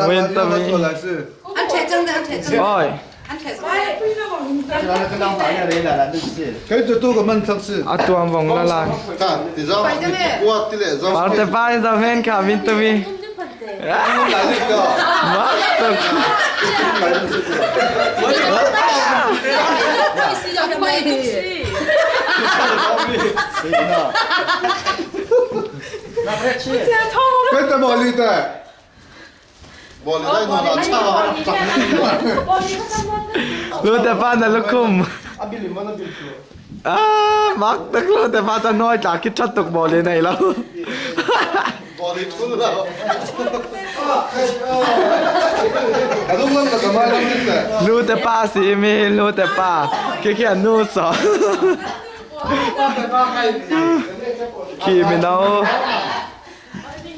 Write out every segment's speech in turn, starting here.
Win tami. Oi. A tuam vong la la. Parte pa in za men ka min tami. Mak tuk. Lu te pa na lukhum. Ah, mak tak lu te pa ta noi tla ki that tuk bol nei lo. Lu te pa si mi lu te pa. Ki ki nu so. Ki mi no.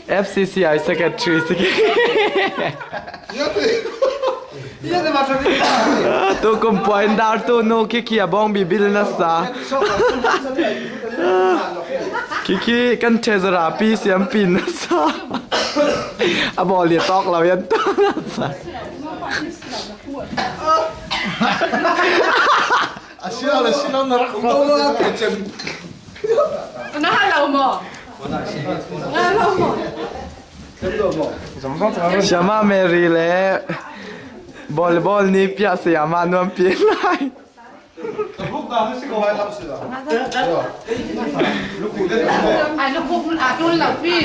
FCCI secretary si Tu kum puain dar tu nu Kiki a bong bi bil na sa. Kiki kan treasurer pi siam pin na sa. A bol li tok lo yan tu na sa. Na hal lo maw? Na hal lo maw? Shama Mary le volleyball nih piah sayama nuam pi lai. Ai lukhup a tul lo pi.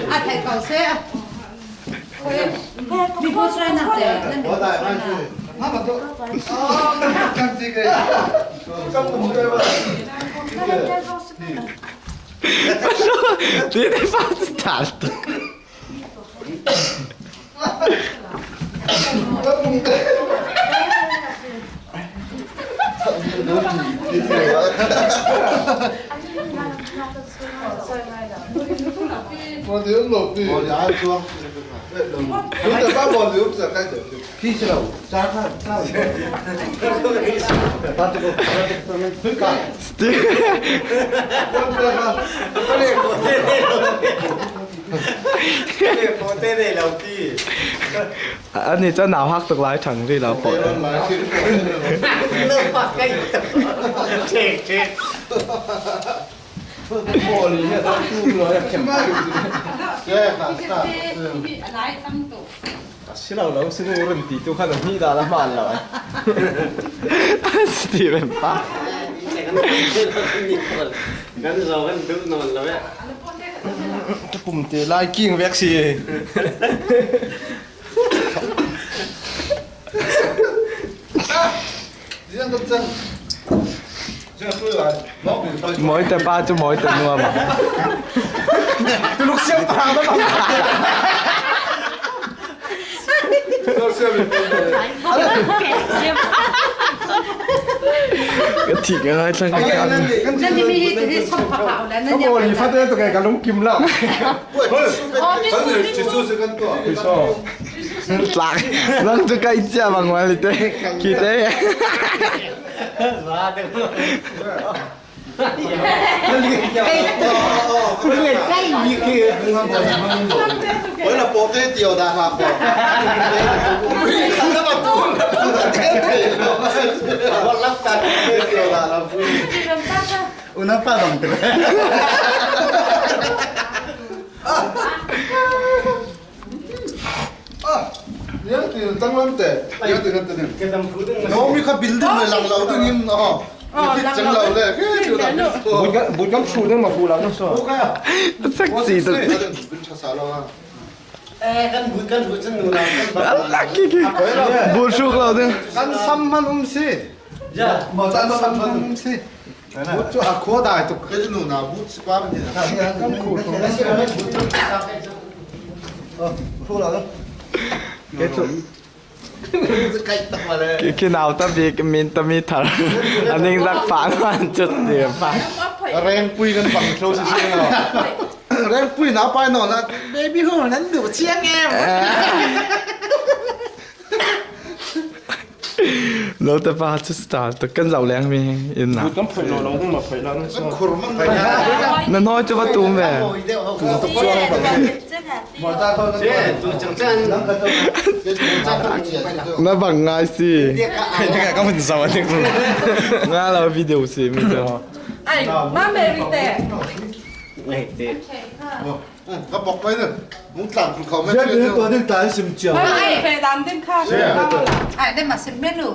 A thei ko seh. Mi po soi nak te. Ti te fa tanto. Ani cho nào hak tuk lai thang ri lo po. Steven pa. Pum te lai king vek si. Moi te pa cu moi te nuam. Tuluk siang parang na bang. Ka thi ka ngai thlang ka kan. Nan ni mi hi ti som pha pha la nan Ka boli fate to kai ka lung kim la. Tlak. Nang cu kai cia bang wali te. Ki te. Sexy tuk. Ki ki. Bur suk lo ding. Kan sam man um si. Kan sam man um si. But cu a khua dai tuk. Kan khu Ki ki nau ta bik min ta mi thar. Aning zak pa man chut ti pa. Rengpui kan bang thlo si si no. Rengpui na pai no na baby ho nan du chiang em. Lo te pa cu star tuk kan zoh leng mi in na. Kan phoi lo lo ding ma phoi la na Kan khur mang Na noi cu va tum ve. Na bang ngai si. Ka mun zawa ning. Nga lo video si mi cu. Ai, ma Mary te. Ka bok pai na. Mung tlang ku khau ma. Ai, fe dam dim kha. Ai, đây mà xem menu.